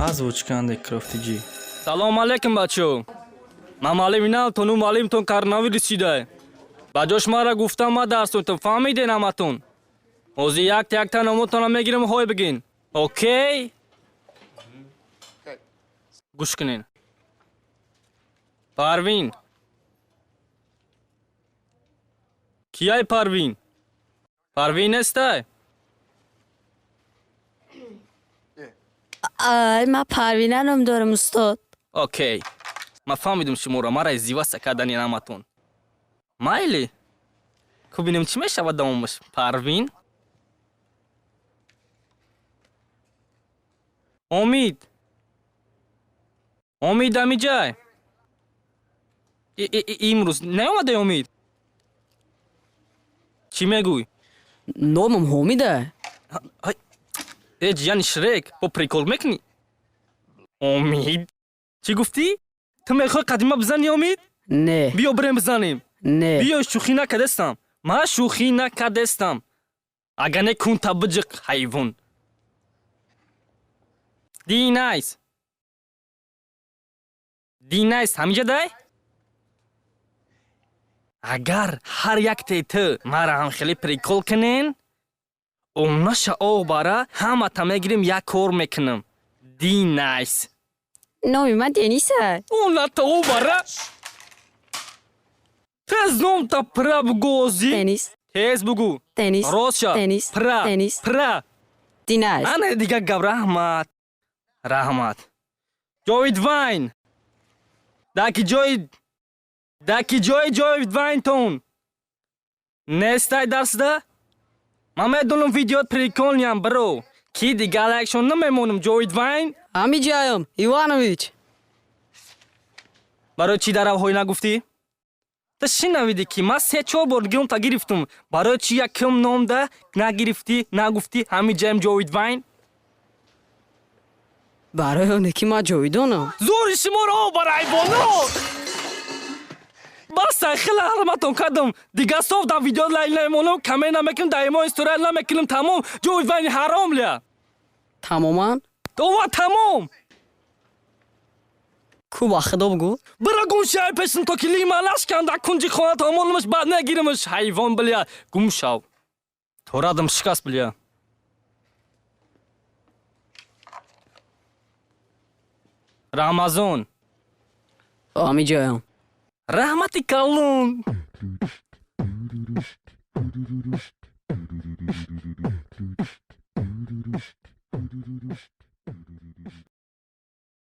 Озвучкаанде Крофтиҷӣ. Салом алейкум, бачо. Ман муаллими навтону муаллимтон коронавирус шидай. Ба ҷош мара гуфтам, ма дарсонтон, фаҳмиден ҳаматон? Ҳозир якта якта номотонро мегирем, ҳой бигин. Окей? Гӯш кунен. Парвин. Кияй Парвин? Парвин нестай? Ай, ман Парвина ном дорам, устод. Окей. Ман фаҳмидум шуморо, мара издиваса кардани ҳаматон. Майли? Ку бинем, чӣ мешавад давомаш. Парвин? Омид. Омид амиҷай. Имрӯз наомадай, Омид? Чӣ мегӯй? Номам Ҳомида. Э, ҷияни Шрек, бо прикол мекунӣ? Омид. Чӣ гуфтӣ? Ту мехоҳӣ қадима бизанӣ, Омид? Не. Биё, бирем бизанем. Не. Биё, шӯхӣ накардестам. Ман шӯхӣ накардестам. Агар не, кунта биҷиқ, ҳайвон. Динайс. Динайс ҳамиҷа дай? Агар ҳар яктаи ту мара ҳам хеле прикол кунен, онаша оғ бара ҳамата мегирем, як кор мекунам. Динайс. Номи ман Дениса. Оната о бара. Тез номта пра бугӯ озӣ. Денис. Тез бугӯ. Денис. Рост ша. Денис. Пра. Денис. Пра. Динайс. Ана дига гап, раҳмат. Раҳмат. Ҷовид Вайн. Даки ҷои даки ҷои Ҷовид Вайнтон. Нестай дарсда? Ман медонам, видеот прикольный ям, бро. Ки дига лайкшон намемонам, Ҷовид Вайн? Ҳамиҷаям, Иванович. Барои чӣ даравҳои нагуфтӣ? Ту шинавидӣ, ки ман се чор бор гирумта гирифтум. Барои чӣ якум номда нагирифтӣ, нагуфтӣ ҳамиҷаем Ҷовид Вайн? Барои оне ки ман ҷовидонам. Зури шуморо бар айвоно! Бас, хеле ҳарматон кардам. Дига соф дар видео лайк намемонам, коммент намекунам, дар имо история намекунам, тамом. Ҷовид Вайни ҳаром ля. Тамоман? Ова, тамом. Ку, ба худо бугӯ. Бира, гум шай пешим, то ки лима нашкан, дар кунҷи хона тамонамаш, баъд нагирамаш, ҳайвон, бля. Гум шав. Торадам шикаст, бля. Рамазон. Ҳамиҷаям. Раҳмати калон.